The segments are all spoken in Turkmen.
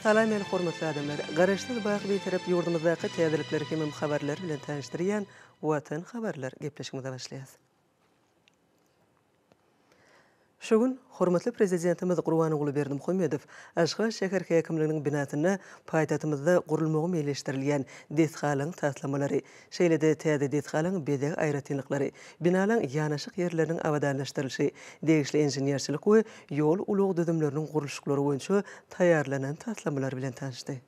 Salam meni hormatly adamlar! Garaşsyz baky Bitarap ýurdumyzdaky täzelikler hemem habarlar bilen tanyşdyrýan Watan habarlar gepleşigimize başlaýas. Şu gün hormatly Prezidentimiz Gurbanguly Berdimuhamedow Aşgabat şäher häkimliginiň binasynda paýtagtymyzda gurulmagy meýilleşdirilýän desgalaryň taslamalary, şeýle-de täze desgalaryň bezeg aýratynlyklary, binalaryň ýanaşyk ýerleriniň abadanlaşdyrylyşy, degişli inženerçilik we ýol-ulag düzümleriniň gurluşyklary boýunça taýýarlanan taslamalar bilen tanyşdy.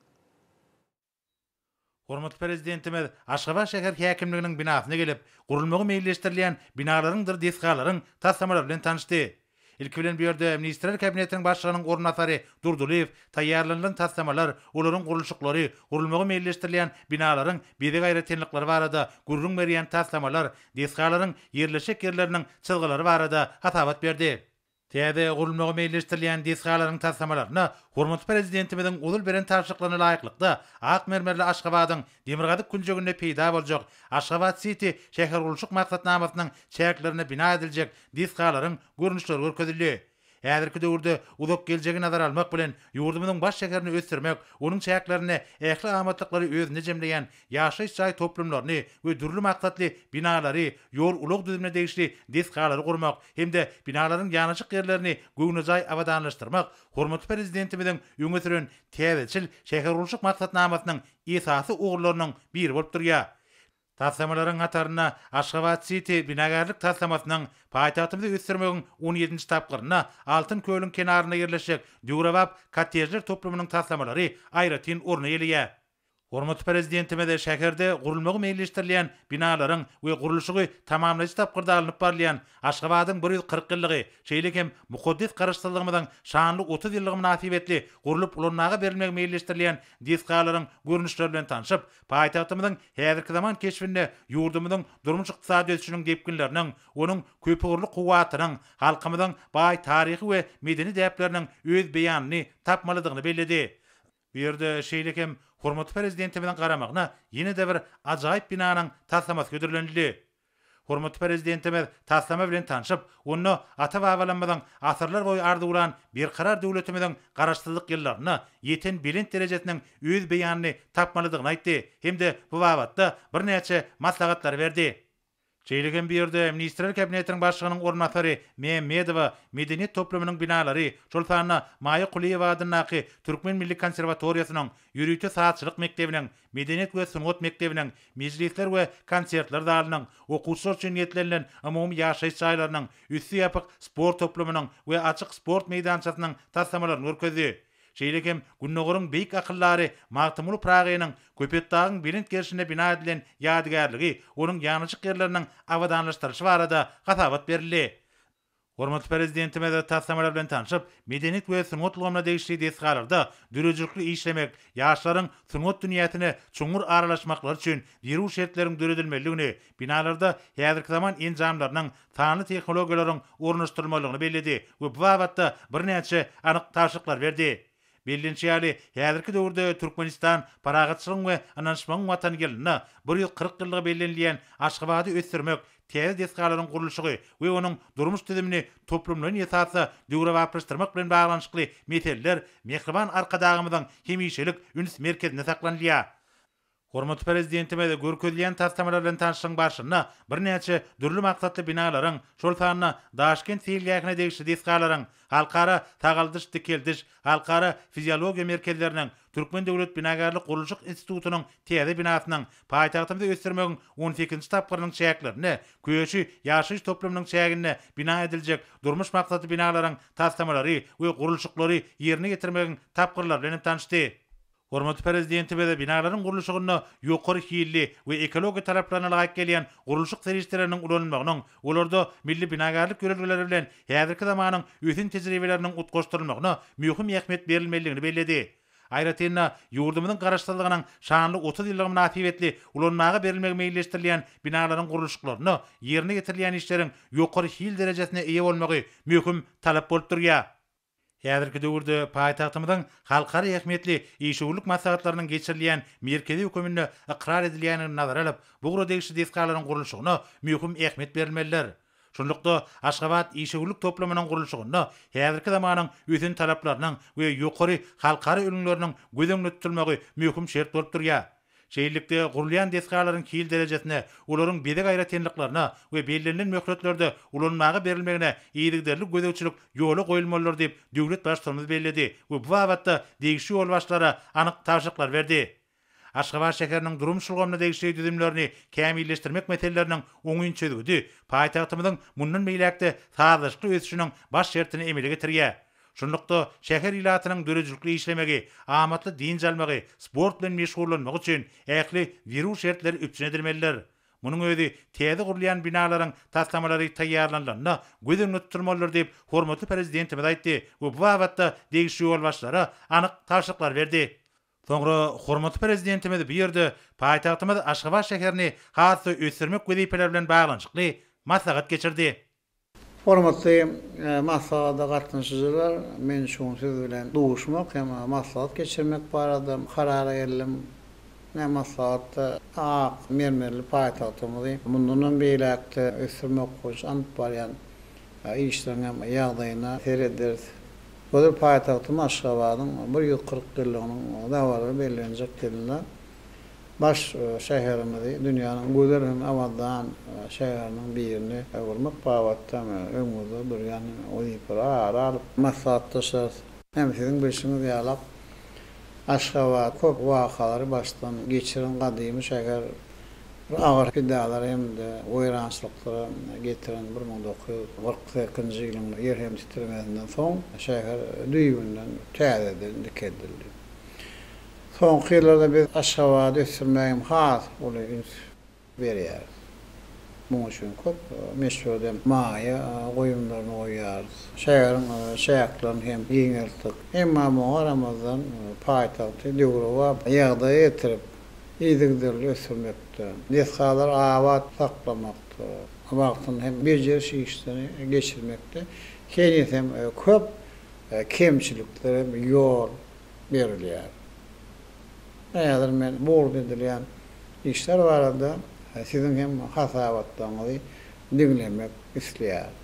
Hormatly Prezidentimiz Aşgabat şäher häkimliginiň binasyna gelip, gurulmagy meýilleşdirilýän binalaryňdyr desgalaryň taslamalary bilen tanyşdy. Ilki bilen bu ýerde Ministrler Kabinetiniň Başlygynyň orunbasary Durdylyýew taýýarlanylan taslamalar, olaryň gurluşyklary, gurulmagy meýilleşdirilýän binalaryň bezeg aýratynlyklary barada gürrüň berýän taslamalar, desgalaryň ýerleşjek ýerleriniň çyzgylary barada hasabat berdi. Täze gurulmagy meýilleşdirilýän desgalaryň taslamalaryna hormatly Prezidentimiziň ozal beren tabşyryklaryna laýyklykda, ak mermerli Aşgabadyň demirgazyk künjeginde peýda boljak Aşgabat-siti şähergurluşyk maksatnamasynyň çäklerinde bina ediljek desgalaryň görnüşleri görkezildi. Häzirki döwürde uzak geljegi nazara almak bilen, ýurdumyzyň baş şäherini ösdürmek, onuň çäklerinde ähli amatlyklary özünde jemleýän ýaşaýyş jaý toplumlaryny we dürli maksatly binalary, ýol-ulag düzümine degişli desgalary gurmak hem-de binalaryň ýanaşyk ýerlerini göwnejaý abadanlaşdyrmak hormatly Prezidentimiziň öňe süren täzeçil şähergurluşyk maksatnamasynyň esasy ugurlarynyň biri bolup durýar. Taslamalaryň hatarynda Aşgabat-siti binagärlik taslamasynyň paýtagtymyzy ösdürmegiň on ýedinji tapgyrynda Altyn kölüň kenarynda ýerleşjek döwrebap kottejler toplumynyň taslamalary aýratyn orun eýeleýär. Hormatly Prezidentimiz şäherde gurulmagy meýilleşdirilýän binalaryň we gurluşygy tamamlaýjy tapgyrda alnyp barylýan Aşgabadyň 140 ýyllygy, şeýle hem mukaddes Garaşsyzlygymyzyň şanly 30 ýyllygy mynasybetli gurlup ulanmaga berilmegi meýilleşdirilýän desgalaryň görnüşleri bilen tanşyp, paýtagtymyzyň häzirki zaman keşbinde ýurdumyzyň durmuş-ykdysady ösüşiniň depginleriniň, onuň köpugurly kuwwatynyň, halkymyzyň baý taryhy we medeni däpleriniň öz beýanyny tapmalydygyny belledi. Bu ýerde şeýle hem hormatly Prezidentimiziň garamagyna ýene-de bir ajaýyp binanyň taslamasy hödürlenildi. Hormatly Prezidentimiz taslama bilen tanşyp, onda ata-babalarymyzyň asyrlar boýy arzuwlan Berkarar döwletimiziň Garaşsyzlyk ýyllarynda ýeten belent derejesiniň öz beýanyny tapmalydygyny aýtdy hem-de bu babatda birnäçe maslahatlary berdi. Şeýle hem bu ýerde Ministrler Kabinetiniň Başlygynyň orunbasary Mämmedowa medeniýet toplumynyň binalary, şol sanda Maýa Kulyýewa adyndaky Türkmen milli konserwatoriýasynyň, ýörite sazçylyk mekdebiniň, medeniýet we sungat mekdebiniň, mejlisler we konsertler zalynyň, okuwçylar üçin niýetlenilen umumy ýaşaýyş jaýlarynyň, üsti ýapyk sport toplumynyň we açyk sport meýdançasynyň taslamalaryny görkezdi. Şeýle hem Gündogaryň beýik akyldary Magtymguly Pyragynyň Köpetdagyň belent gerşinde bina edilen ýadygärligi, onuň ýanaşyk ýerleriniň abadanlaşdyrylyşy barada hasabat berildi. Hormatly Prezidentimiz taslamalar bilen tanşyp, medeniýet we sungat ulgamyna degişli desgalarda döredijilikli işlemek, ýaşlaryň sungat dünýäsine çuňňur aralaşmaklary üçin zerur şertleriň döredilmelidigini, binalarda häzirki zaman enjamlarynyň, sanly tehnologiýalaryň ornaşdyrylmalydygyny belledi we bu babatda birnäçe anyk tabşyryklary berdi. Bellenişi ýaly, häzirki döwürde Türkmenistan parahatçylygyň we ynanyşmagyň Watany ýylynda 140 ýyllygy bellenilýän Aşgabady ösdürmek, täze desgalaryň gurluşygy we onuň durmuş düzümini toplumlaýyn esasda döwrebaplaşdyrmak bilen baglanyşykly meseleler mähriban Arkadagymyzyň hemişelik üns merkezinde saklanylýar. Hormatly Prezidentimiz görkezilýän taslamalar bilen tanyşlygyň barşynda birnäçe dürli maksatly binalaryň, şol sanda Daşkent seýilgähine degişli desgalaryň, Halkara sagaldyş-dikeldiş, Halkara fiziologiýa merkezleriniň, Türkmen döwlet binagärlik-gurluşyk institutynyň täze binasynyň, paýtagtymyzy ösdürmegiň on sekizinji tapgyrynyň çäklerinde Köşi ýaşaýyş toplumynyň çäginde bina ediljek durmuş maksatly binalaryň taslamalary we gurluşyklary ýerine ýetirmegiň tapgyrlary bilen hem tanyşdy. Hormatly Prezidentimiz binalaryň gurluşygynda ýokary hilli we ekologiýa talaplaryna laýyk gelýän gurluşyk serişdeleriniň ulanylmagynyň, olarda milli binagärlik ýörelgeleri bilen häzirki zamanyň ösen tejribeleriniň utgaşdyrylmagyna möhüm ähmiýet berilmelidigini belledi. Aýratyn-da, ýurdumyzyň Garaşsyzlygynyň şanly 30 ýyllygy mynasybetli ulanmaga berilmegi meýilleşdirilýän binalaryň gurluşyklarynda ýerine ýetirilýän işleriň ýokary hil derejesine eýe bolmagy möhüm talap bolup durýar. Häzirki döwürde paýtagtymyzyň halkara ähmiýetli işewürlik maslahatlarynyň geçirilýän merkezi höküminde ykrar edilýändigini nazara alyp, bu ugra degişli desgalaryň gurluşygyna möhüm ähmiýet berilmelidir. Şunlukda, Aşgabat işewürlik toplumynyň gurluşygynda häzirki zamanyň ösen talaplarynyň we ýokary halkara ülňüleriniň göz öňünde tutulmagy möhüm şert bolup durýar. Şeýlelikde, gurulýan desgalaryň hil derejesine, olaryň bezeg aýratynlyklaryna we bellenilen möhletlerde ulanmaga berilmegine yzygiderli gözegçilik ýola goýulmalydyr diýip, döwlet Baştutanymyz belledi we bu babatda degişli ýolbaşçylara anyk tabşyryklary berdi. Aşgabat şäheriniň durmuş ulgamyna degişli düzümlerini kämilleşdirmek meseleleriniň oňyn çözgüdi paýtagtymyzyň mundan beýläk-de sazlaşykly ösüşiniň baş şertini emele getirýär. Şunlukda, şäher ilatynyň döredijilikli işlemegi, amatly dynç almagy, sport bilen meşgullanmagy üçin ähli zerur şertler üpjün edilmelidir. Munuň özi täze gurulýan binalaryň taslamalary taýýarlanylanda göz öňünde tutulmalydyr diýip, hormatly Prezidentimiz aýtdy we bu babatda degişli ýolbaşçylara anyk tabşyryklary berdi. Soňra hormatly Prezidentimiz bu ýerde paýtagtymyz Aşgabat şäherini has-da ösdürmek wezipeleri bilen baglanyşykly maslahat geçirdi. Hormatly maslahata gatnaşyjylar, men şu gün siz bilen duşmak hem maslahat geçirmek barada karara geldim. Ine, maslahatda ak mermerli paýtagtymyzy mundanam beýläk-de ösdürmek boýunça alnyp barýan işleriň hem ýagdaýyna serederis. Gözel paýtagtymyz Aşgabadyň 140 ýyllygynyň dabaraly bellenjek ýylynda baş şäherimizi dünýäniň gözel hem abadan şäheriniň birine öwürmek babatda öňümizde durýan wezipeleri ara alyp maslahatlaşarys. Hem siziň bilşiňiz ýaly, Aşgabat köp wakalary başdan geçiren gadymy şäher. Bir agyr pidalara hem-de weýrançylyklara getiren 1948-nji ýylyň ýer hem titremesinden soň şäher düýbünden täzeden dikeldildi. Soňky ýyllarda biz Aşgabady ösdürmäge hem has uly üns berýäris. Munuň üçin köp möçberde maýa goýumlaryny goýýarys. Şäheriň çäklerini hem giňeltdik. Emma muňa garamazdan, paýtagty döwrebap ýagdaýa getirip, yzygiderli ösdürmekde, desgalary abat saklamakda, wagtynda hem bejeriş işlerini geçirmekde heniz hem köp kemçiliklere hem ýol berilýär. Häzir men bu ugurda edilýän işler barada siziň hem hasabatlaryňyzy diňlemek isleýärin.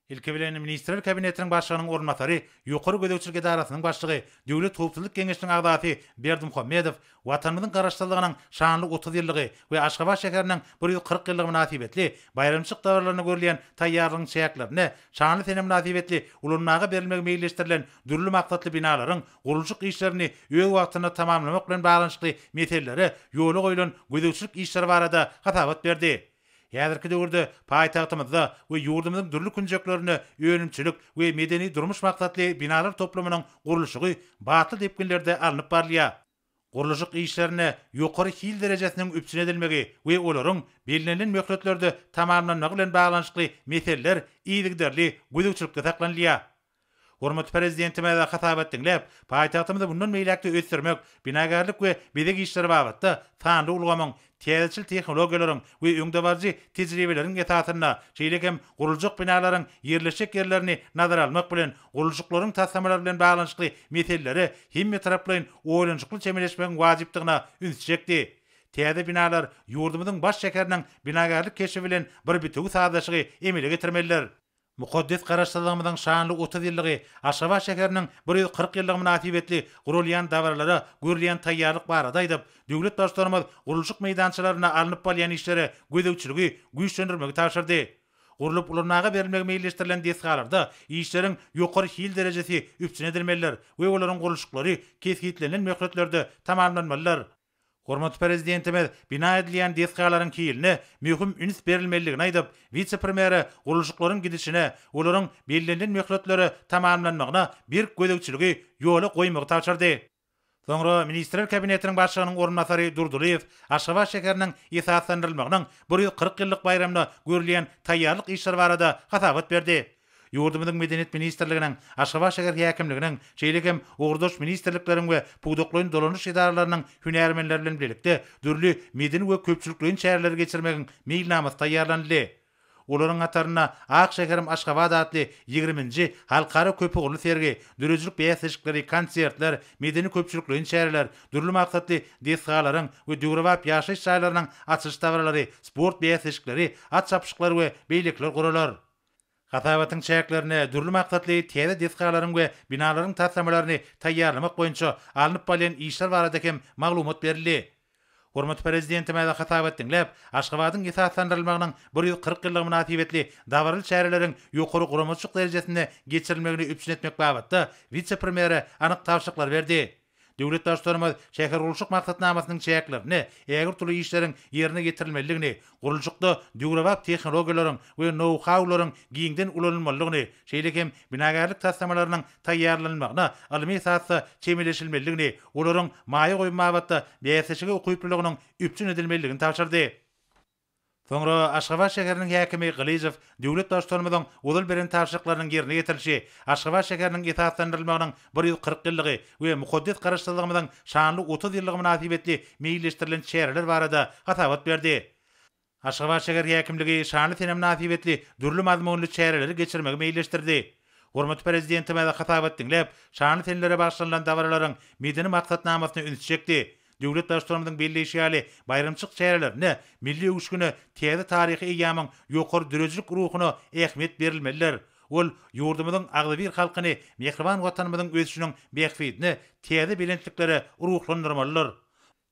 Ilki bilen, Ministrler Kabinetiniň Başlygynyň orunbasary, Ýokary gözegçilik edarasynyň başlygy, Döwlet howpsuzlyk geňeşiniň agzasy Berdimuhamedow Watanymyzyň Garaşsyzlygynyň şanly 30 ýyllygy we Aşgabat şäheriniň 140 ýyllygy mynasybetli baýramçylyk dabaralaryna görülýän taýýarlygyň çäklerinde şanly sene mynasybetli ulanmaga berilmegi meýilleşdirilen dürli maksatly binalaryň gurluşyk işlerini öz wagtynda tamamlamak bilen baglanyşykly meselelere ýola goýlan gözegçilik işleri barada hasabat berdi. Häzirki döwürde paýtagtymyzda we ýurdumyzyň dürli künjeklerinde önümçilik we medeni-durmuş maksatly binalar toplumynyň gurluşygy batly depginlerde alnyp barylýar. Gurluşyk işlerinde ýokary hil derejesiniň üpjün edilmegi we olaryň bellenilen möhletlerde tamamlanmagy bilen baglanyşykly meseleler yzygiderli gözegçilikde saklanylýar. Hormatly Prezidentimiz hasabat diňläp, paýtagtymyzy mundan beýläk-de ösdürmek, binagärlik we bezeg işleri babatda sanly ulgamyň, täzeçil tehnologiýalaryň we öňdebaryjy tejribeleriň esasynda, şeýle hem guruljak binalaryň ýerleşjek ýerlerini nazara almak bilen, gurluşyklaryň taslamalary bilen baglanyşykly meselelere hemmetaraplaýyn oýlanyşykly çemeleşmegiň wajypdygyna ünsi çekdi. Täze binalar ýurdumyzyň baş şäheriniň binagärlik keşbi bilen bir bitewi sazlaşygy emele getirmelidir. Mukaddes Garaşsyzlygymyzyň şanly 30 ýyllygy, Aşgabat şäheriniň 140 ýyllygy mynasybetli guralýan dabaralara görülýän taýýarlyk barada aýdyp, döwlet Baştutanymyz gurluşyk meýdançalarynda alnyp barylýan işlere gözegçiligi güýçlendirmegi tabşyrdy. Gurlup ulanmaga berilmegi meýilleşdirilen desgalarda işleriň ýokary hil derejesi üpjün edilmelidir we olaryň gurluşyklary kesgitlenilen möhletlerde tamamlanmalydyr. Hormatly Prezidentimiz bina edilýän desgalaryň hiline möhüm üns berilmelidigini aýdyp, wise-premýere gurluşyklaryň gidişine, olaryň bellenilen möhletlere tamamlanmagyna berk gözegçiligi ýola goýmagy tabşyrdy. Soňra Ministrler Kabinetiniň Başlygynyň orunbasary Durdylyýew Aşgabat şäheriniň esaslandyrylmagynyň 140 ýyllyk baýramyna görülýän taýýarlyk işleri barada hasabat berdi. Ýurdumyzyň Medeniýet ministrliginiň, Aşgabat şäher häkimliginiň, şeýle hem ugurdaş ministrlikleriň we pudaklaýyn dolanyş edaralarynyň hünärmenleri bilen bilelikde dürli medeni we köpçülikleýin çäreleri geçirmegiň meýilnamasy taýýarlanyldy. Olaryň hatarynda Ak şäherim Aşgabat atly ýigriminji halkara köpugurly sergi, döredijilik bäsleşikleri, konsertler, medeni-köpçülikleýin çäreler, dürli maksatly desgalaryň we döwrebap ýaşaýyş jaýlarynyň açylyş dabaralary, sport bäsleşikleri, at çapyşyklary we beýlekiler guralar. Hasabatyň çäklerinde dürli maksatly täze desgalaryň we binalaryň taslamalaryny taýýarlamak boýunça alnyp barylýan işler barada hem maglumat berildi. Hormatly Prezidentimiz hasabat diňläp, Aşgabadyň esaslandyrylmagynyň 140 ýyllygy mynasybetli dabaraly çäreleriň ýokary guramaçylyk derejesinde geçirilmegini üpjün etmek babatda wise-premýere anyk tabşyryklary berdi. Döwlet Baştutanymyz şähergurluşyk maksatnamasynyň çäklerinde ägirt uly işleriň ýerine ýetirilmelidigini, gurluşykda döwrebap tehnologiýalaryň we nou-haularyň giňden ulanylmalydygyny, şeýle hem binagärlik taslamalarynyň taýýarlanylmagyna ylmy esasda çemeleşilmelidigini, olaryň maýa goýum babatda bäsleşige ukyplylygynyň üpjün edilmelidigini tabşyrdy. Soňra Aşgabat şäheriniň häkimi Gylyjow döwlet Baştutanymyzyň ozal beren tabşyryklarynyň ýerine ýetirilişi, Aşgabat şäheriniň esaslandyrylmagynyň 140 ýyllygy we mukaddes Garaşsyzlygymyzyň şanly 30 ýyllygy mynasybetli meýilleşdirilen çäreler barada hasabat berdi. Aşgabat şäher häkimligi şanly sene mynasybetli dürli mazmunly çäreleri geçirmegi meýilleşdirdi. Hormatly Prezidentimiz hasabat diňläp, şanly senelere bagyşlanylan dabaralaryň medeni maksatnamasyna ünsi çekdi. Döwlet Baştutanymyzyň belleýşi ýaly, baýramçylyk çärelerinde milli öwüşgine, täze taryhy eýýamyň ýokary döredijilik ruhuna ähmiýet berilmelidir. Ol ýurdumyzyň agzybir halkyny mähriban Watanymyzyň ösüşiniň bähbidine täze belentliklere ruhlandyrmalydyr.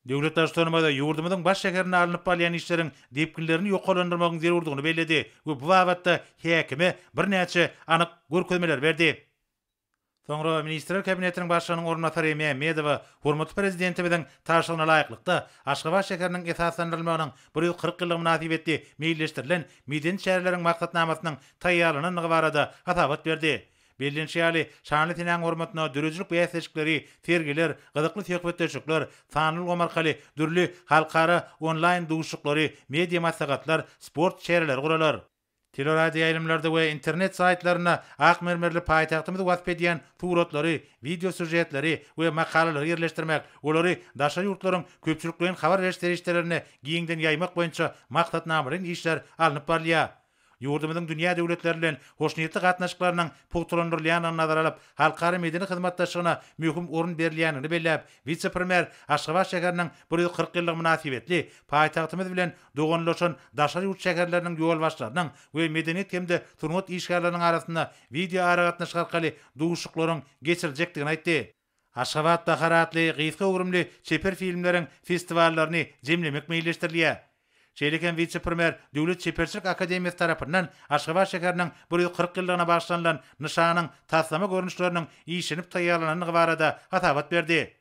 Döwlet Baştutanymyz ýurdumyzyň baş şäherinde alnyp barylýan işleriň depginlerini ýokarlandyrmagyň zerurdygyny belledi we bu babatda häkime birnäçe anyk görkezmeleri berdi. Soňra Ministrler Kabinetiniň Başlygynyň orunbasary Mämmedowa hormatly Prezidentimiziň tabşyrygyna laýyklykda, Aşgabat şäheriniň esaslandyrylmagynyň 140 ýyllygy mynasybetli meýilleşdirilen medeni çäreleriň maksatnamasynyň taýýarlanandygy barada hasabat berdi. Bellenişi ýaly, şanly senäň hormatyna döredijilik bäsleşikleri, sergiler, gyzykly söhbetdeşlikler, sanly ulgam arkaly dürli halkara onlaýn duşuşyklary, media maslahatlar, sport çäreleri guralar. Teleradioýaýlymlarda we internet saýtlarynda ak mermerli paýtagtymyzy wasp edýän suratlary, wideosýužetleri we makalalary ýerleşdirmek, olary daşary ýurtlaryň köpçülikleýin habar beriş serişdelerinde giňden ýaýmak boýunça maksatnamalaýyn işler alnyp barylýar. Ýurdumyzyň dünýä döwletleri bilen hoşniýetli gatnaşyklarynyň pugtalandyrylýandygyny nazara alyp, halkara medeni hyzmatdaşlygyna möhüm orun berilýändigini belläp, wise-premýer Aşgabat şäheriniň 140 ýyllygy mynasybetli paýtagtymyz bilen doganlaşan daşary ýurt şäherleriniň ýolbaşçylarynyň we medeniýet hem-de sungat işgärleriniň arasynda wideoaragatnaşyk arkaly duşuşyklaryň geçiriljekdigini aýtdy. Aşgabat bahary atly gysga göwrümli çeper filmleriň festiwallaryny jemlemek meýilleşdirilýär. Şeýle hem wise-premýer Döwlet çeperçilik akademiýasy tarapyndan Aşgabat şäheriniň 140 ýyllygyna bagyşlanylan nyşanyň taslama görnüşleriniň işlenip taýýarlanandygy barada hasabat berdi.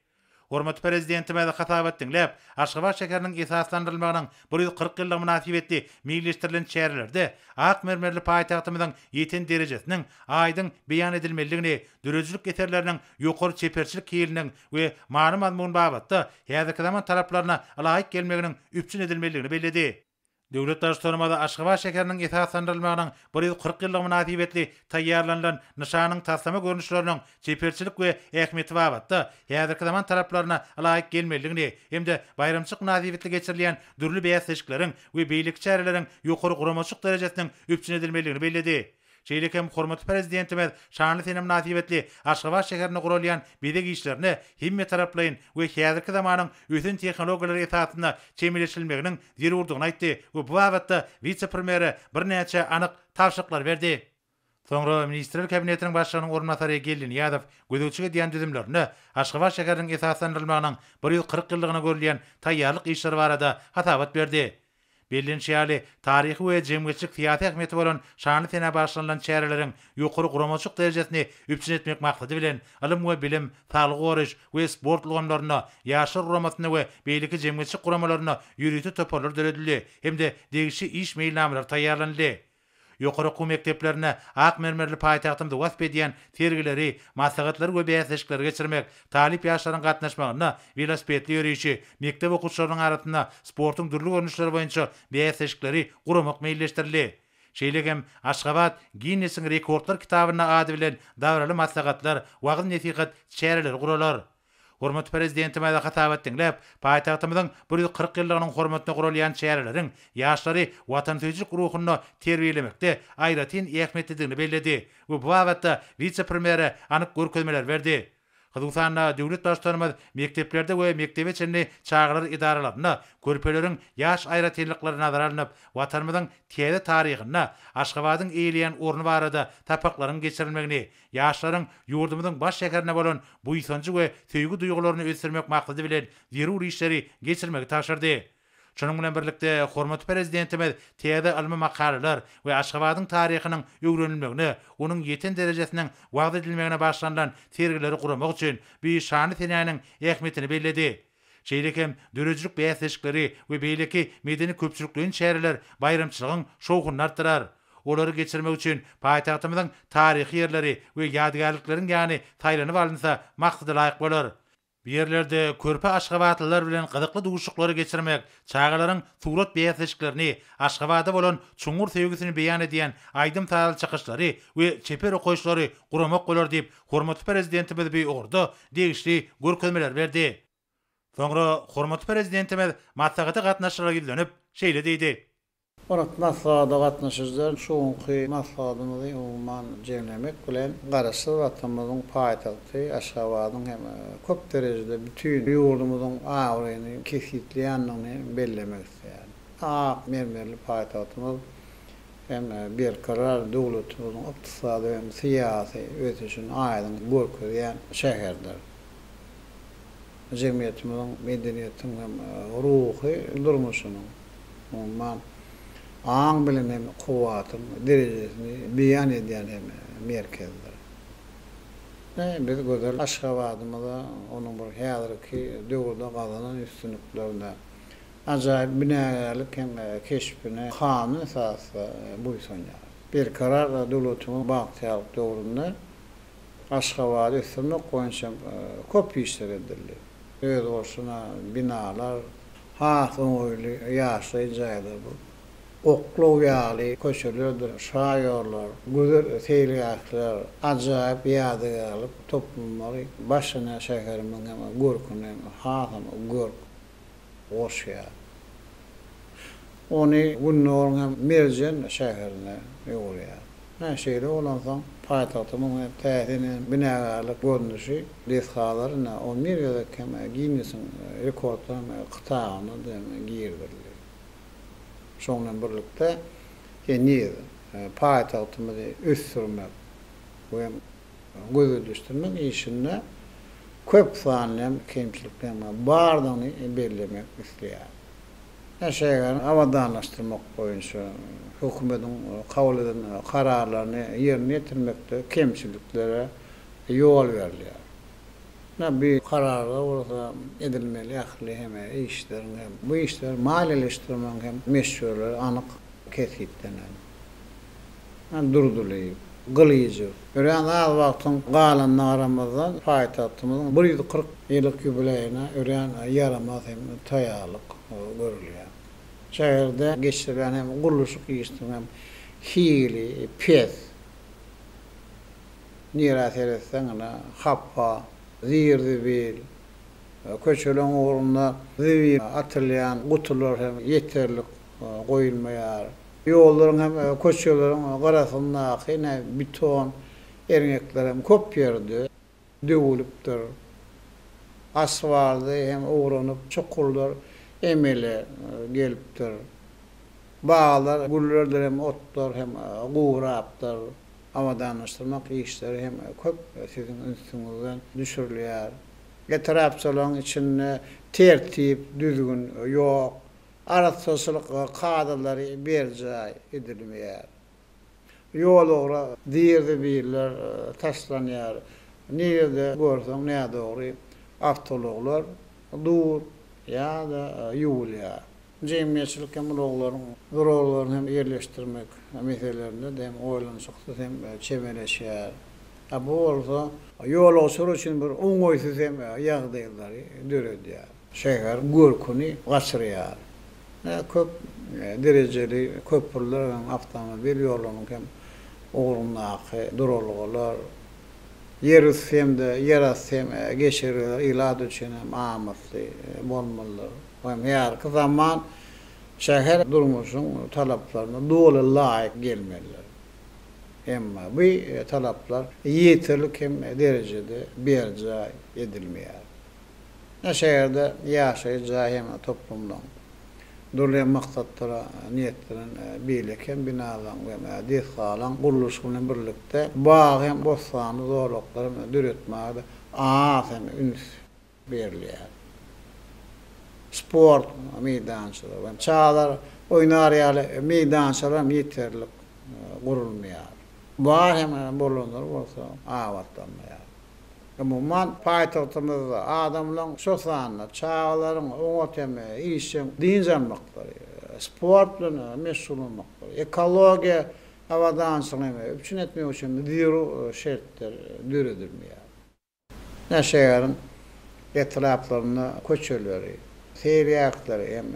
Hormatly Prezidentimiz hasabat diňläp, Aşgabat şäheriniň esaslandyrylmagynyň 140 ýyllygy mynasybetli meýilleşdirilen çärelerde ak mermerli paýtagtymyzyň ýeten derejesiniň aýdyň beýan edilmelidigini, döredijilik eserleriniň ýokary çeperçilik hiliniň we many-mazmun babatda häzirki zaman talaplaryna ylaýyk gelmeginiň üpjün edilmelidigini belledi. Döwlet Baştutanymyz Aşgabat şäheriniň esaslandyrylmagynyň 140 ýyllygy mynasybetli taýýarlanylan nyşanyň taslama görnüşleriniň çeperçilik we ähmiýeti babatda häzirki zaman talaplaryna ylaýyk gelmelidigini hem-de baýramçylyk mynasybetli geçirilýän dürli bäsleşikleriň we beýleki çäreleriň ýokary guramaçylyk derejesiniň üpjün edilmelidigini belledi. Şeýle hem hormatly Prezidentimiz şanly sene mynasybetli Aşgabat şäherinde guralýan bezeg işlerine hemmetaraplaýyn we häzirki zamanyň ösen tehnologiýalary esasynda çemeleşilmeginiň zerurdygyny aýtdy we bu babatda wise-premýere birnäçe anyk tabşyryklary berdi. Soňra Ministrler Kabinetiniň Başlygynyň orunbasary Geldi Nyýazow gözegçilik edýän düzümlerinde Aşgabat şäheriniň esaslandyrylmagynyň 140 ýyllygyna görülýän taýýarlyk işleri barada hasabat berdi. Bellenişi ýaly, taryhy we jemgyýetçilik-syýasy ähmiýeti bolan şanly senä bagyşlanylan çäreleriň ýokary guramaçylyk derejesini üpjün etmek maksady bilen, ylym we bilim, saglygy goraýyş we sport ulgamlarynda, Ýaşlar guramasynda we beýleki jemgyýetçilik guramalarynda ýörite toparlar döredildi hem-de degişli iş meýilnamalary taýýarlanyldy. Ýokary okuw mekdeplerinde ak mermerli paýtagtymyzy wasp edýän sergileri, maslahatlary we bäsleşikleri geçirmek, talyp ýaşlaryň gatnaşmagynda welosipedli ýörişi, mekdep okuwçylarynyň arasynda sportuň dürli görnüşleri boýunça bäsleşikleri guramak meýilleşdirildi. Şeýle hem Aşgabat Ginnesiň rekordlar kitabynda ady bilen dabaraly maslahatlar, wagyz-nesihat çäreleri guralar. Hormatly Prezidentimiz hasabat diňläp, paýtagtymyzyň 140 ýyllygynyň hormatyna guralýan çäreleriň ýaşlary watansöýüjilik ruhunda terbiýelemekde aýratyn ähmiýetlidigini belledi we bu babatda wise-premýere anyk görkezmeleri berdi. Hususan-da, döwlet Baştutanymyz mekdeplerde we mekdebe çenli çagalar edaralarynda körpeleriň ýaş aýratynlyklary nazara alnyp, Watanymyzyň täze taryhynda Aşgabadyň eýeleýän orny barada sapaklaryň geçirilmegini, ýaşlaryň ýurdumyzyň baş şäherine bolan buýsanjy we söýgi duýgularyny ösdürmek maksady bilen zerur işleri geçirmegi tabşyrdy. Şunuň bilen birlikde, hormatly Prezidentimiz täze ylmy makalalar we Aşgabadyň taryhynyň öwrenilmegine, onuň ýeten derejesiniň wagyz edilmegine bagyşlanylan sergileri guramak üçin bu şanly senäniň ähmiýetini belledi. Şeýle hem döredijilik bäsleşikleri we beýleki medeni-köpçülikleýin çäreler baýramçylygyň şowhunyny artdyrar. Olary geçirmek üçin paýtagtymyzyň taryhy ýerleri we ýadygärlikleriň ýany saýlanyp alynsa maksada laýyk bolar. Bu ýerlerde körpe aşgabatlylar bilen gyzykly duşuşyklary geçirmek, çagalaryň surat bäsleşiklerini, Aşgabada bolan çuňňur söýgüsini beýan edýän aýdym-sazly çykyşlary we çeper okaýyşlary guramak bolar diýip, hormatly Prezidentimiz bu ugurda degişli görkezmeleri berdi. Soňra hormatly Prezidentimiz maslahata gatnaşyjylara ýüzlenip, şeýle diýdi. Onuň maslahata gatnaşyjylar şu günki maslahatymyzy umuman jemlemek bilen, Garaşsyz Watanymyzyň paýtagty Aşgabadyň hem köp derejede bütin ýurdumyzyň abraýyny kesgitleýändigini bellemek isleýärin. Ak mermerli paýtagtymyz hem Berkarar döwletimiziň ykdysady hem syýasy ösüşini aýdyň görkezýän şäherdir. Jemgyýetimiziň medeniýetiň hem ruhy durmuşynyň, umuman, aň-bilim hem kuwwatyň derejesini beýan edýän hem merkezdir. Biz gözel Aşgabadymyza, onuň bir häzirki döwürde gazanan üstünliklerine, ajaýyp binagärlik hem keşbine kanun esasda buýsanýarys. Berkarar döwletimiziň bagtyýarlyk döwründe Aşgabady ösdürmek boýunça köp işler edildi. Özboluşly binalar, has oňaýly ýaşaýyş jaýlar, bu oklaw ýaly köçelerdir şaýollar, gözel seýilgähler, ajaýyp ýadygärlik toplumlary başyna şäherimiziň hem görküne hasam görk goşýar. Ony Gündogaryň hem merjen şäherine öwürýär. Ine, şeýle bolansoň, paýtagtymyzyň hem täsin hem binagärlik görnüşi, desgalary ine, on bir gezek hem Ginnesiň rekordlar kitabyna-da hem girizildi. Şonuň bilen birlikde, heniz paýtagtymyzy ösdürmek we gözelleşdirmek işinde köp sanly hem kemçilikleriň bardygyny bellemek isleýärin. Şäheri abadanlaşdyrmak boýunça hökümetiň kabul eden kararlaryny ýerine ýetirmekde kemçiliklere ýol berilýär. Bu kararda bolsa edilmeli ähli hem işleriň hem bu işleri maliýeleşdirmegiň hem möçberleri anyk kesgitlenen. Durdylyýew, Gylyjow. Örän az wagtyň galanyna garamazdan, paýtagtymyzyň 140 ýyllyk ýubileýine örän ýaramaz hem taýýarlyk görülýär. Şäherde geçirilýän hem gurluşyk işiniň hem hili pes. Nirä seretseň, ine, hapa, zir-zibil, köçeleriň ugrunda zibil atylýan gutular hem ýeterlik goýulmaýar. Ýollaryň hem köçeleriň gyrasyndaky ine beton erňekler hem köp ýerde döwülipdir. Asfaldy hem owranyp çukurlar emele gelipdir. Baglar, güllerdir hem otlar hem gurapdyr. Abadanlaşdyrmak işleri hem köp siziň ünsüňizden düşürilýär. Etrapçalaryň içinde tertip, düzgün ýok. Arassaçylyk kadalary berjaý edilmeýär. Ýolugra zir-zibiller taşlanýar. Nirede görseň nädogry awtoulaglar dur ýa-da ýuwulýar. Jemgyýetçilik hem ulaglaryň duralgalaryny hem ýerleşdirmek meselelerinde-de hem oýlanyşyksyz hem çemeleşýär. A bu bolsa ýolagçylar üçin bir oňaýsyz hem ýagdaýlary döredýär. Şäher görküni gaçyrýar. Köp derejeli köprüler hem awtomobil ýollarynyň hem ugrundaky duralgalar. Ýerüsti hem-de ýerasty hem geçelgeler ilat üçin hem amatly bolmalydyr. Hem häzirki zaman şäher durmuşyň talaplaryna doly laýyk gelmelidir. Emma bu talaplar ýeterlik hem derejede berjaý edilmeýär. Şäherde ýaşaýyş jaý hem toplumlaryň, dürli maksatlara niýetlenen beýleki hem binalaryň we desgalaryň gurluşygy bilen birlikde bag hem bossanly zolaklary hem döretmäge-de az hem üns berilýär. Sport meýdançalary we çagalar oýnar ýaly meýdançalar hem ýeterlik gurulmaýar. Bar hem bolanlary bolsa abatlanmaýar. Umuman, paýtagtymyzda adamlaryň, şol sanda çagalaryň oňat hem işjeň dynç almaklary, sport bilen meşgullanmaklary, ekologiýa abadançylygyny üpjün etmek üçin zerur şertler döredilmeýär. Ine, şäheriň etraplarynda köçeleri, seýilgähleri hem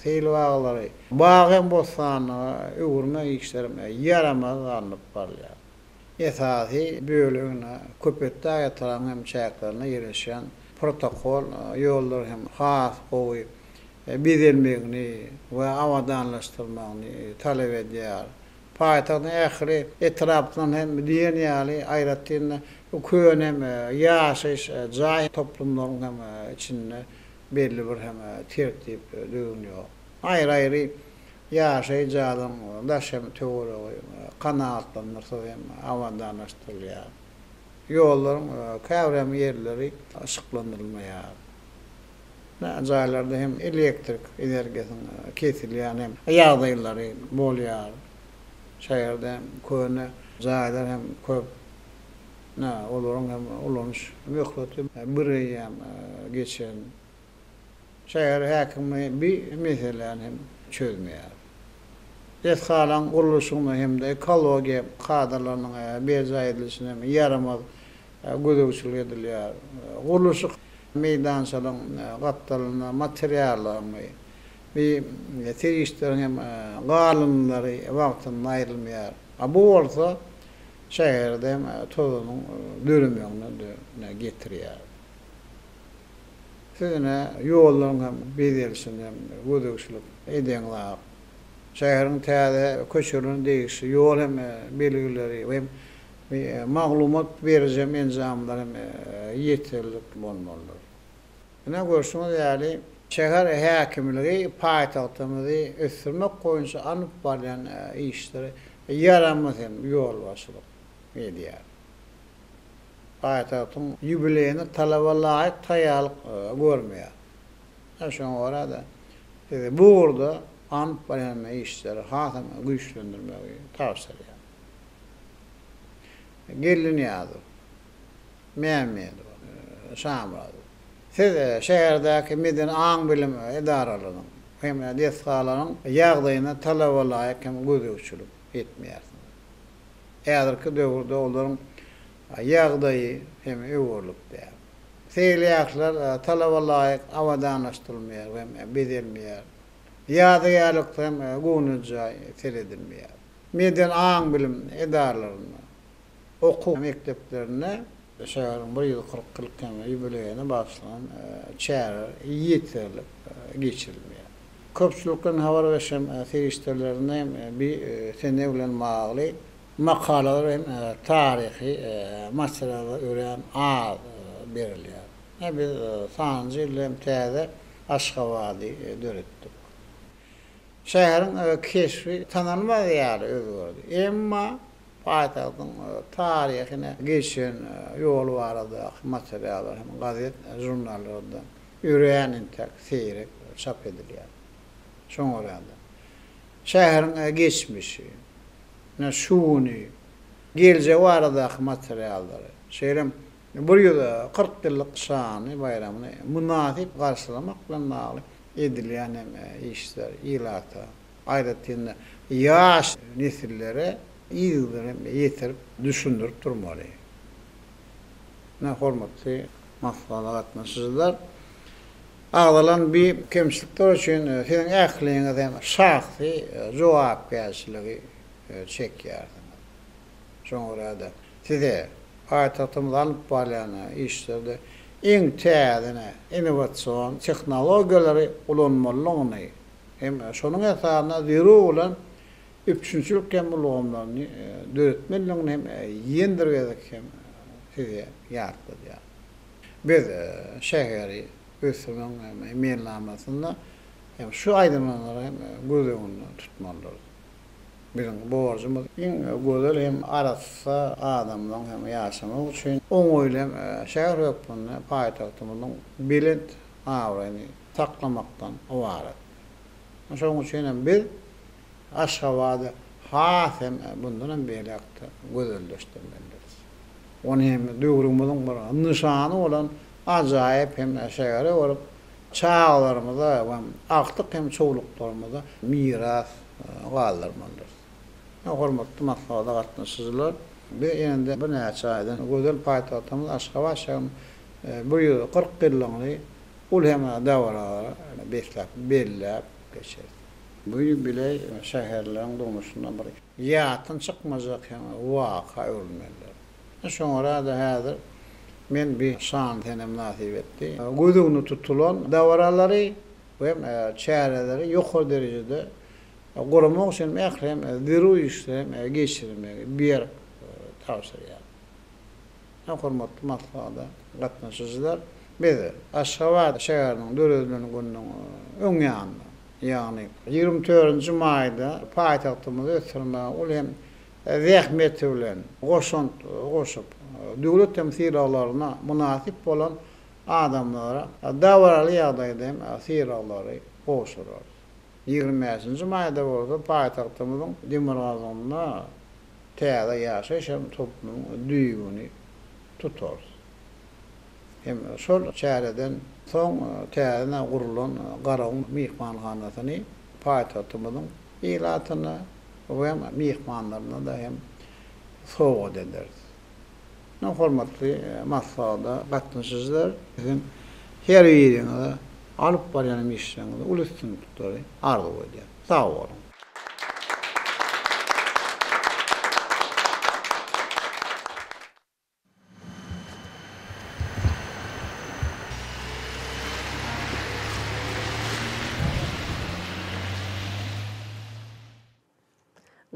seýilbaglary bag hem bossanlyga öwürmek işleri ýaramaz alnyp barylýar. Esasy bölegine Köpetdag etrabynyň hem çäklerinde ýerleşýän protokol ýollar hem has gowy bezelmegini we abadanlaşdyrmagyny talap edýär. Paýtagtyň ähli etraplarynda hem diýen ýaly, aýratyn-da, köne hem ýaşaýyş jaý toplumlaryň hem içinde belli bir hem tertip düzgün ýok. Aýry-aýry Ýaşaýjy jaýlaryň daş hem töweregi kanagatlandyrsa hem abadanlaşdyrylýar. Ýollaryň käbir hem ýerleri yşyklandyrylmaýar. Jaýlarda hem elektrik energiýasynyň kesilýän hem ýagdaýlary bolýar. Şäherde köne jaýlar hem köp. Olaryň hem ulanyş möhleti bireýýäm geçen. Şäher häkimi bi meseläni hem çözmeýär. Desgalaryň gurluşygyna hem-de ekologiýa kadalarynyň berjaý edilişine hem ýaramaz gözegçilik edilýär. Gurluşyk meýdançalaryň gapdalynda materiallaryň we serişdeleriň hem galyndylary wagtynda aýrylmaýar. A bu bolsa şäherde hem tozanyň döremegine getirýär. Siz ine, ýollaryň hem bezelişine hem gözegçilik edeňzok. Şäheriň täze köçelerine degişli ýol hem belgileri hem maglumat beriji hem enjamlar hem ýeterlik bolmalydyr. Ine, görşüňiz ýaly, şäher häkimligi paýtagtymyzy ösdürmek boýunça alnyp barylýan işlere ýaramaz hem ýolbaşçylyk edýär. Paýtagtyň ýubileýine talaba laýyk taýýarlyk görmeýär. Şoňa görä-de, size bu ugurda alnyp barýan işleri hasam güýçlendirmegi tabşyrýar. Geldinyýazow, Mämmedowa, Şamyradow, siz şäherdäki medeni aň-bilim edaralarynyň hem desgalaryň ýagdaýyna talaba laýyk hem gözegçilik etmeýärsiňiz. Häzirki döwürde olaryň ýagdaýy hem öwerlik däl. Seýilgähler talaba laýyk abadanlaşdyrylmaýar hem bezelmeýär. Ýadygärlikler hem göwnejaý seredilmeýär. Medeni aň-bilim edaralarynda, okuw mekdeplerinde şäheriň 140 ýyllyk hem ýubileýine bagyşlanan çäreler ýeterlik geçirilmeýär. Köpçülikleýin habar beriş hem serişdelerinde hem bi sene bilen bagly makalalar hem taryhy materiallar örän az berilýär. Biz sanjy ýylda hem täze Aşgabady döretdik. Şäheriň keşbi tanalmaz ýaly özgerdi. Emma paýtagtyň taryhyna geçen ýoly baradaky materiallar hem gazet, žurnallarda örän entek seýrek çap edilýär. Şoňa görä-de, şäheriň geçmişi, ine şu güni, geljegi baradaky materiallary, şeýle hem 140 ýyllyk şanly baýramyny mynasyp garşylamak bilen bagly edilýän hem işler ilata, aýratyn-da, ýaş nesillere yzygider hem ýetirip, düşündirip durmaly. Ine, hormatly maslahata gatnaşyjylar, agzalan bi kemçilikler üçin siziň ähliňiz hem şahsy jogapkärçiligi çekýärsiňiz. Şoňa görä-de, size. Paýtagtymyz alnyp barylýan işlerde iň täze innowasion tehnologiýalary ulanmalydygyny hem şonuň esasynda zerur bolan üpjünçilik hem ulgamlaryny döretmelidigini hem ýene bir gezek hem size ýatladýar. Biz şäheri ösdürmegiň meýilnamasynda hem şu aýdylanlary hem göz öňünde tutmalydyrys. Biziň borjumyz iň gözel hem arassa adamlaryň hem ýaşamagy üçin oňaýly hem şäher hökmünde paýtagtymyzyň belent abraýyny saklamakdan ybarat. Şonuň üçin hem biz Aşgabady has hem mundan hem beýläk-de gözelleşdirmelidiris. Ony hem döwrümiziň bir nyşany bolan ajaýyp hem şähere öwrüp, çagalarymyza we agtyk hem çowluklarymyza miras galdyrmalydyrys. Hormatly maslahata gatnaşyjylar, biz ýene-de birnäçe aýdan gözel paýtagtymyz Aşgabat şäheriniň 140 ýyllygyny uly hem dabaralara besläp belläp geçeris. Bu ýubileý şäherleriň durmuşynda bir ýatdan çykmajak hem waka öwrülmelidir. Şoňa görä-de häzir men bi şanly sene mynasybetli göz öňünde tutulan dabaralary we çäreleri ýokary derejede guramak üçin ähli hem zerur işleri hem geçirmegi berk tabşyrýaryn. Hormatly maslahata gatnaşyjylar, biz Aşgabat şäheriniň döredilen gününiň öň ýanynda, ýagny 24-nji maýda paýtagtymyzy ösdürmäge uly hem zähmeti bilen goşant goşup, döwlet hem sylaglaryna mynasyp bolan adamlara dabaraly ýagdaýda hem sylaglary gowşurarys. 25-nji maýda bolsa paýtagtymyzyň demirgazygynda täze ýaşaýyş hem toplumyň düýbüni tutarys. Hem şol çäreden soň täzeden gurlan Garagum myhmanhanasyny paýtagtymyzyň ilatyna we myhmanlaryna-da hem sowgat ederis. Hormatly maslahata gatnaşyjylar, siziň her biriňize alyp barýan işleriňizde uly üstünlikleri arzuw edýän. Sag boluň!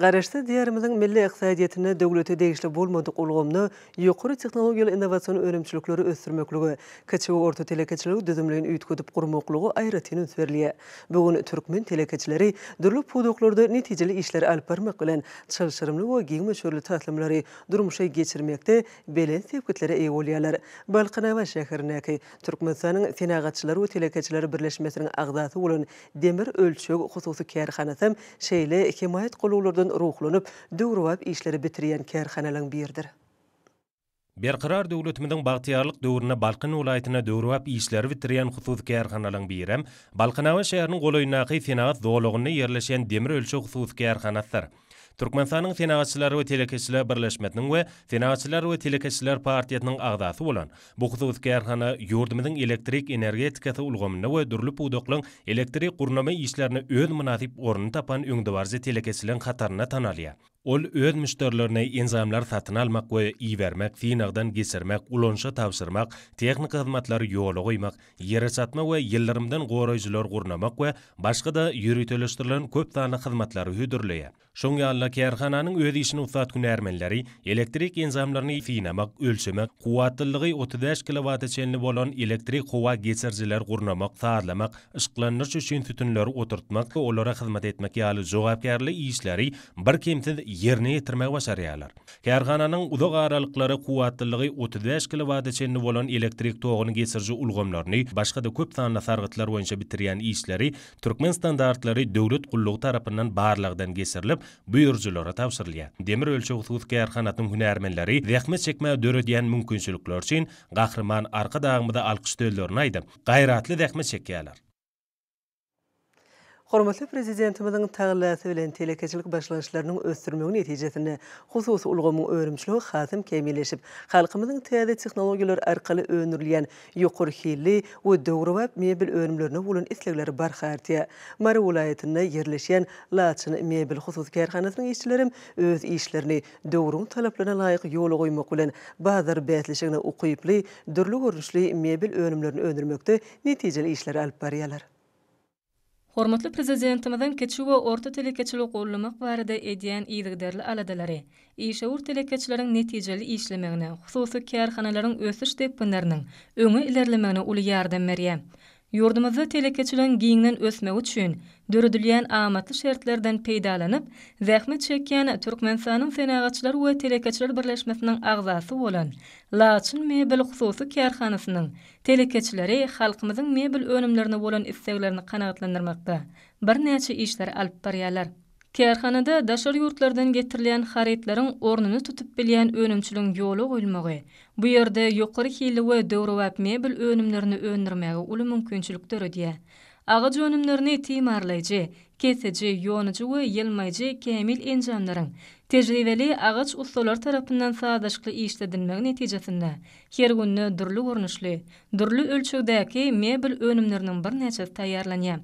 Garaşsyz Diýarymyzyň milli ykdysadyýetinde döwlete degişli bolmadyk ulgamda ýokary tehnologiýaly innowasion önümçilikleri ösdürmeklige, kiçi we orta telekeçiligi düzümleýin üýtgedip gurmaklyga aýratyn üns berilýär. Bu gün türkmen telekeçileri dürli pudaklarda netijeli işleri alyp barmak bilen, çylşyrymly we giň möçberli taslamalary durmuşa geçirmekde belent sepgitlere eýe bolýarlar. Balkanabat şäherindäki Türkmenistanyň Senagatçylar we telekeçiler birleşmesiniň agzasy bolan Demir ölçeg hususy kärhanasam şeýle hemaýat golawlardan ruhlanyp, döwrebap işleri bitirýän kärhanalaryň biridir. Berkarar döwletimiziň bagtyýarlyk döwründe Balkan welaýatynda döwrebap işleri bitirýän hususy kärhanalaryň birem Balkanabat şäheriniň golaýyndaky senagat zolagynda ýerleşýän Demir ölçeg hususy kärhanasydyr. Türkmenistanyň Senagatçylar we telekeçiler birleşmesiniň we Senagatçylar we telekeçiler partiýasynyň agzasy bolan bu hususy kärhana ýurdumyzyň elektrik energetikasy ulgamynda we dürli pudaklaryň elektrik gurnama işlerinde öz mynasyp ornuny tapan öňdebaryjy telekeçileriň hatarynda tanalýar. Ol öz müşderilerine enjamlary satyn almak we ibermek, synagdan geçirmek, ulanyşa tabşyrmak, tehniki hyzmatlary ýola goýmak, ýere çatma we ýyldyrymdan goraýjylary gurnamak we başga-da ýöriteleşdirilen köp sanly hyzmatlary hödürleýär. Şoň ýaly-da, kärhananyň öz işine ussat hünärmenleri elektrik enjamlaryny synamak, ölçemek, kuwwatlylygy 35 kilowata çenli bolan elektrik howa geçirijileri gurnamak, sazlamak, yşyklandyryş üçin sütünleri oturtmak we olara hyzmat etmek ýaly jogapkärli işleri birkemsiz ýerine ýetirmegi başarýarlar. Kärhananyň uzak aralyklara kuwwatlylygy 35 kilowata çenli bolan elektrik toguny geçiriji ulgamlaryny, başga-da köp sanly sargytlar boýunça bitirýän işleri Türkmen standartlary döwlet gullugy tarapyndan barlagdan geçirilip, buýrujylara tabşyrylýar. Demir ölçeg hususy kärhanasynyň hünärmenleri zähmet çekmäge döredýän mümkinçilikleri üçin Gahryman Arkadagymyza alkyş sözlerini aýdyp, gaýratly zähmet çekýärler. Hormatly Prezidentimiziň tagallasy bilen telekeçilik başlangyçlarynyň ösdürilmegi netijesinde hususy ulgamyň önümçiligi hasam kämilleşip, halkymyzyň täze tehnologiýalar arkaly öndürilýän ýokary hilli we döwrebap mebel önümlerine bolan islegleri barha artýar. Mary welaýatynda ýerleşýän Laçyn mebel hususy kärhanasynyň işçilerem öz işlerini döwrüň talaplaryna laýyk ýola goýmak bilen, bazar bäsleşigine ukyply dürli görnüşli mebel önümlerini öndürmekde netijeli işleri alyp barýarlar. Hormatly Prezidentimiziň kiçi we orta telekeçiligi goldamak barada edýän yzygiderli aladalary işewür telekeçileriň netijeli işlemegine, hususy kärhanalaryň ösüş depginleriniň öňe ilerlemegine uly ýardam berýär. Ýurdumyzda telekeçiligiň giňden ösmegi üçin döredilýän amatly şertlerden peýdalanyp, zähmet çekýän Türkmenistanyň Senagatçylar we telekeçiler birleşmesiniň agzasy bolan Laçyn mebel hususy kärhanasynyň Telekeçileri halkymyzyň mebel önümlerine bolan isleglerini kanagatlandyrmakda birnäçe işleri alyp barýarlar. Kärhanada daşary ýurtlardan getirilýän harytlaryň ornuny tutup bilýän önümçiligiň ýola goýulmagy bu ýerde ýokary hilli we döwrebap mebel önümlerini öndürmäge uly mümkinçilik döredýär. Agaç önümlerini timarlaýjy, kesiji, ýonujy we ýylmaýjy kämil enjamlaryň tejribeli agaç ussalary tarapyndan sazlaşykly işledilmegi netijesinde her günde dürli görnüşli, dürli ölçegdäki mebel önümleriniň birnäçesi taýýarlanýar.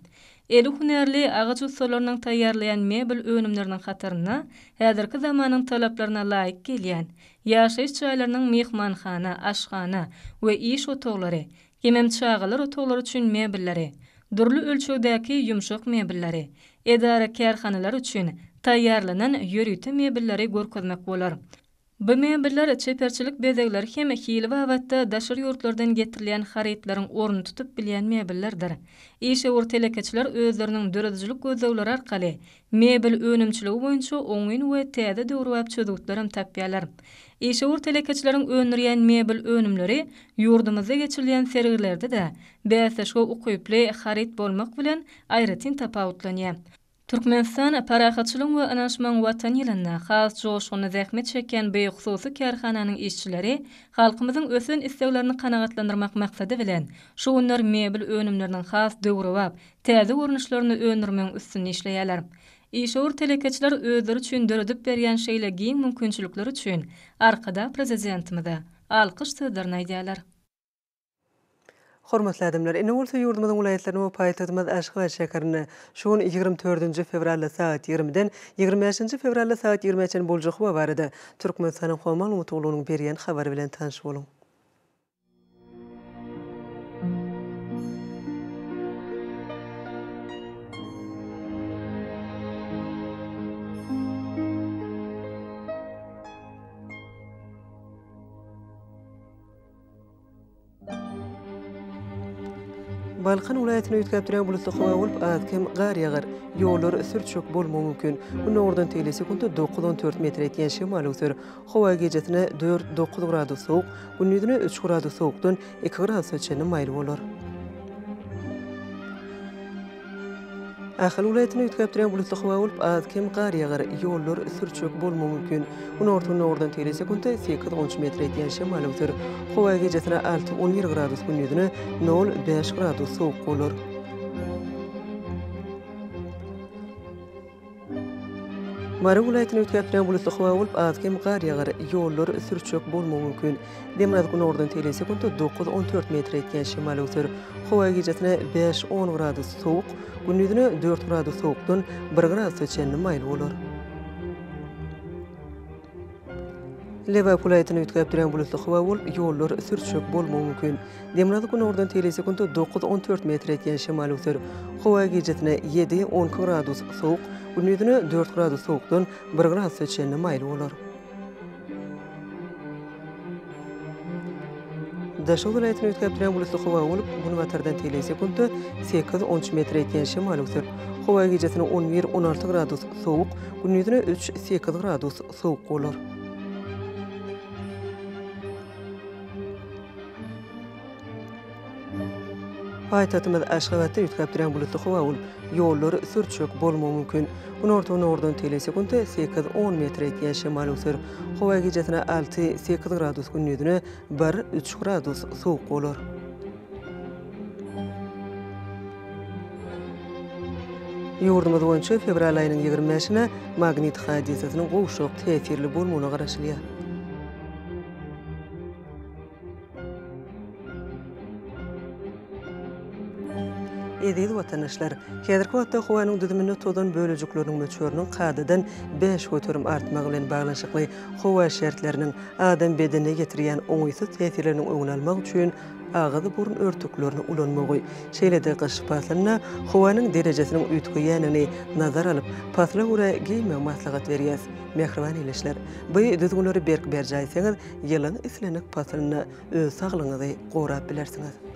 Eli hünärli agaç ussalarynyň taýýarlaýan mebel önümleriniň hatarynda häzirki zamanyň talaplaryna laýyk gelýän, ýaşaýyş jaýlarynyň myhmanhana, aşhana we iş otaglary hemem çagalar otaglary üçin mebelleri, dürli ölçegdäki ýumşak mebelleri, edara-kärhanalar üçin taýýarlanan ýörite mebelleri görkezmek bolar. Bu mebeller çeperçilik bezegleri hem hili babatda daşary ýurtlardan getirilýän harytlaryň ornuny tutup bilýän mebellerdir. Işewür telekeçiler özleriniň döredijilik gözlegleri arkaly mebel önümçiligi boýunça oňyn we täze döwrebap çözgütlerem tapýarlar. Işewür telekeçileriň öndürýän mebel önümleri ýurdumyzda geçirilýän sergilerde-de bäsleşige ukyply haryt bolmak bilen aýratyn tapawutlanýar. Türkmenistan Parahatçylygyň we ynanyşmagyň Watany ýylynda has joşgunly zähmet çekýän bu hususy kärhananyň işçileri halkymyzyň ösen isleglerini kanagatlandyrmak maksady bilen, şu günler mebel önümleriniň has döwrebap, täze görnüşlerini öndürmegiň üstünde işleýärler. Işewür telekeçiler özleri üçin döredip berýän şeýle giň mümkinçilikler üçin Arkadag Prezidentimize alkyş sözlerini aýdýarlar. Hormatly adamlar, indi bolsa ýurdumyzyň welaýatlarynda we paýtagtymyz Aşgabat şäherinde şu gün 24 dördünji fewralda sagat ýigrimiden 25 nji fewralda sagat ýigrimä çenli boljak howa barada Türkmenistanyň Howa maglumat gullugynyň berýän habary bilen tanyş boluň. Balkan welaýatynda üýtgäp durýan bulutly howa bolup, az-kem gar ýagar. Ýollar sürçek bolmagy mümkin. Günordan tegelek sekuntda 9-14 metre ýetýän şemal öwser. Howa gijesine 4-9 gradus sowuk, gündizine 3 gradus sowukdan 2 gradusa çenli maýyl bolar. Ahal welaýatynda üýtgäp durýan bulutly howa bolup, az-kem gar ýagar, ýollar sürçek bolmagy mümkin. Günorta-gündogardan tegelek sekuntda sekiz-on üç metre ýetýän şemal öwser. Howa gijesine alty-on bir gradus, gündizine nol, bäş gradus sowuk bolar. Mary welaýatynda üýtgäp durýan bulutly howa bolup, az-kem gar ýagar, ýollar sürçek bolmagy mümkin. Demirgazyk-günordan tegelek sekuntda dokuz-on dört metre ýetýän şemal öwser. Howa gijesine bäş-on gradus sowuk, gündizine dört gradus sowukdan bir gradusa çenli maýyl bolar. Lebap welaýatynda üýtgäp durýan bulutly howa bolup, ýollar sürçek bolmagy mümkin. Demirgazyk-günordan tegelek sekuntda dokuz-on dört metre ýetýän şemal öwser. Howa gijesine ýedi-on iki gradus sowuk, gündizine dört gradus sowukdan bir gradusa çenli maýyl bolar. Daşoguz welaýatynda üýtgäp durýan bulutly howa bolup, günbatardan tegelek sekuntda sekiz-on üç metre ýetýän şemal öwser. Howa gijesine on bir-on alty gradus sowuk, gündizine üç-sekiz gradus sowuk bolar. Paýtagtymyz Aşgabatda üýtgäp durýan bulutly howa bolup, ýollar sürçek bolmagy mümkin. Günorta-günordan tegelek sekuntda sekiz-on metre ýetýän şemal öwser. Howa gijesine alty-sekiz gradus, gündizine bir-üç gradus sowuk bolar. Ýurdumyz boýunça fewral aýynyň 25-ine magnit hadysasynyň gowşak täsirli bolmagyna garaşylýar. Eziz watandaşlar! Häzirki wagtda howanyň düzüminde tozan bölejikleriniň möçberiniň kadadan 5% artmagy bilen baglanyşykly howa şertleriniň adam bedenine ýetirýän oňaýsyz täsirleriniň öňüni almak üçin agyz-burun örtüklerini ulanmagy, şeýle-de gyş paslynda howanyň derejesiniň üýtgeýändigini nazara alyp, pasla görä geýmegi maslahat berýäs. Mähriban ildeşler! Bu düzgünleri berk berjaý etseňiz, ýylyň islendik paslynda öz saglygyňyzy gorap bilersiňiz.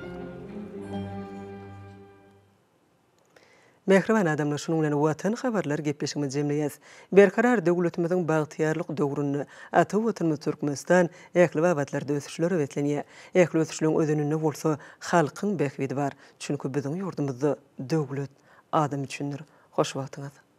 Mähriban adamlar, şunuň bilen Watan habarlar gepleşigimizi jemleýäs. Berkarar döwletimiziň bagtyýarlyk döwründe ata Watanymyz Türkmenistan ähli babatlarda ösüşlere beslenýär. Ähli ösüşleň özeninde bolsa halkyň bähbidi bar. Çünki biziň ýurdumyzda döwlet adam üçindir. Hoş wagtyňyz!